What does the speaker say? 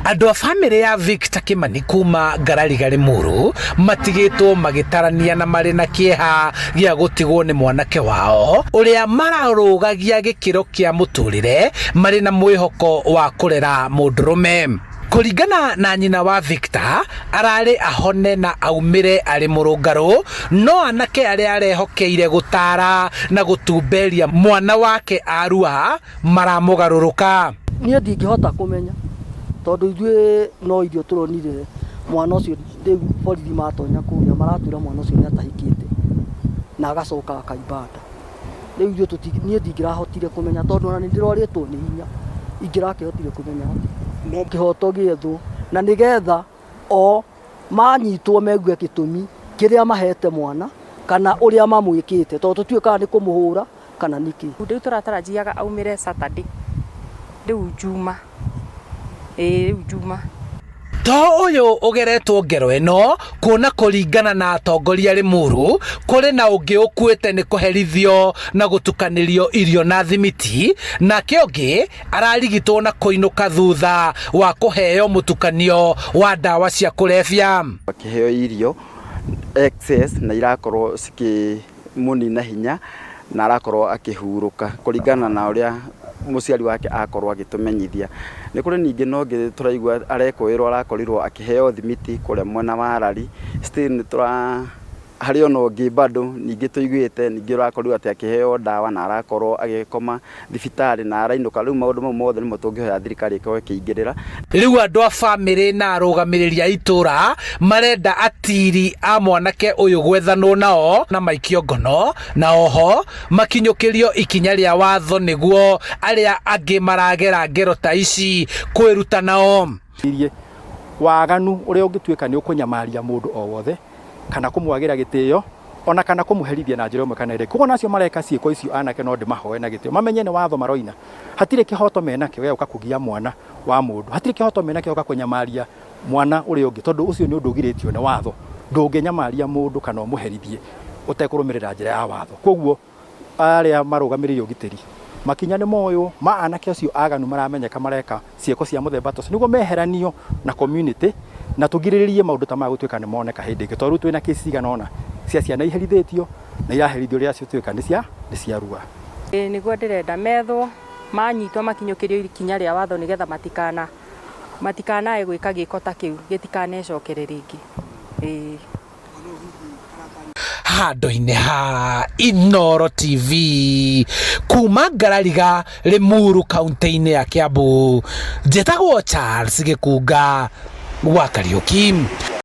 Andũ a bamĩrĩ ya Victor Kimani kuma Ngarariga Limuru matigĩtwo magĩtarania na marĩ na kĩeha gĩa gũtigwo nĩ mwanake wao ũrĩa mararũgagia gĩkĩro kĩa mũtũrĩre marĩ na mwĩhoko wa kũrera mũndũrũme. Kũringana na nyina wa Victor, ararĩ ahone na aumĩre arĩ mũrũngarũ, no anake arĩa arehokeire gũtaara na gũtumberia mwana wake arua maramũgarũrũka. Niĩ ndingĩhota kũmenya tondũ ithuĩ no irio tũronire mwana ũcio rĩu borithi matonya kũrĩa maratwĩra mwana ũcio nĩ atahĩkĩte na agacoka akaimba nda. Rĩu ithuĩ tũti niĩ ndingĩrahotire kũmenya tondũ ona nĩ ndĩrorĩtwo nĩ hinya ingĩrakĩhotire kũmenya atĩa. No kĩhoto gĩethwo na nĩgetha o manyitwo megue gĩtũmi kĩrĩa mahete mwana kana ũrĩa mamwĩkĩte tondũ tũtiũĩ kana nĩ kũmũhũra kana nĩkĩ. Rĩu tũratarajiaga aumĩre Saturday, rĩu Juma, ĩĩ rĩu Juma. To ũyũ ũgeretwo ngero ĩno kuona kũringana na atongoria Limuru kũrĩ na ũngĩ ũkuĩte nĩ kũherithio na gũtukanĩrio irio na thimiti, nake ũngĩ ararigitwo na kũinũka thutha wa kũheo mũtukanio wa ndawa cia kũrebia. Akĩheo irio excess na irakorwo cikĩmũnina hinya na arakorwo akĩhurũka kũringana na ũrĩa mũciari wake akorwo agĩtũmenyithia. Nĩ kũrĩ ningĩ na ũngĩ tũraigua arekũĩrwo arakorirwo akĩheo thimiti kũrĩa mwena wa Lari, still nĩ tũra harĩ ona ũngĩ bado ningĩ tũiguĩte ningĩ ũrakorirwo atĩ akĩheo ndawa na arakorwo agĩkoma thibitarĩ na arainũka. Rĩu maũndũ mau mothe nĩmo tũngĩhoya thirikari ĩkorwo ĩkĩingĩrĩra. Rĩu andũ a bamĩrĩ na arũgamĩrĩri a itũra marenda atiri a mwanake ũyũ gwethanwo nao na maikio ngono na oho makinyũkĩrio ikinya rĩa watho nĩguo arĩa angĩ maragera ngero ta ici kwĩruta nao. Waganu ũrĩa ũngĩtuĩka nĩ ũkũnyamaria mũndũ o wothe kana kũmwagĩra gĩtĩo ona kana kũmũherithia na njĩra ĩmwe kana ĩrĩa ĩngĩ. Koguo acio mareka ciĩko icio anake no ndĩmahoe na gĩtĩo mamenye nĩ watho maroina. Hatirĩ kĩhoto menakĩo gĩa gũka kũgia mwana wa mũndũ. Hatirĩ kĩhoto menakĩo gĩa gũka kũnyamaria mwana ũrĩa ũngĩ tondũ ũcio nĩ ũndũ ũgirĩtio nĩ watho. Ndũngĩnyamaria mũndũ kana ũmũherithie ũtekũrũmĩrĩra njĩra ya watho. Koguo arĩa marũgamĩrĩire ũgitĩri makinya nĩ moywo ma anake acio aganu maramenyeka mareka ciĩko cia mũthemba ta ũcio nĩguo meheranio na community na tũgirĩrĩrie maũndũ ta maya gũtuĩka nĩ moneka hĩndĩ ĩngĩ tondũ rĩu twĩna case cigana ũna cia ciana iherithĩtio na iraherithio rĩrĩa ciatuĩka nĩ cia nĩ ciarua. Ĩĩ nĩguo ndĩrenda methwo, manyitwo makinyũkĩrio ikinya rĩa watho nĩgetha matikana matikanae gwĩka gĩko ta kĩu gĩtikanecokere rĩngĩ. Ĩĩ. Handũ-inĩ ha Inooro TV kuma Ngarariga Limuru kaunti-inĩ ya Kiambu, njĩtagwo Charles Gĩkunga wa Kariũki.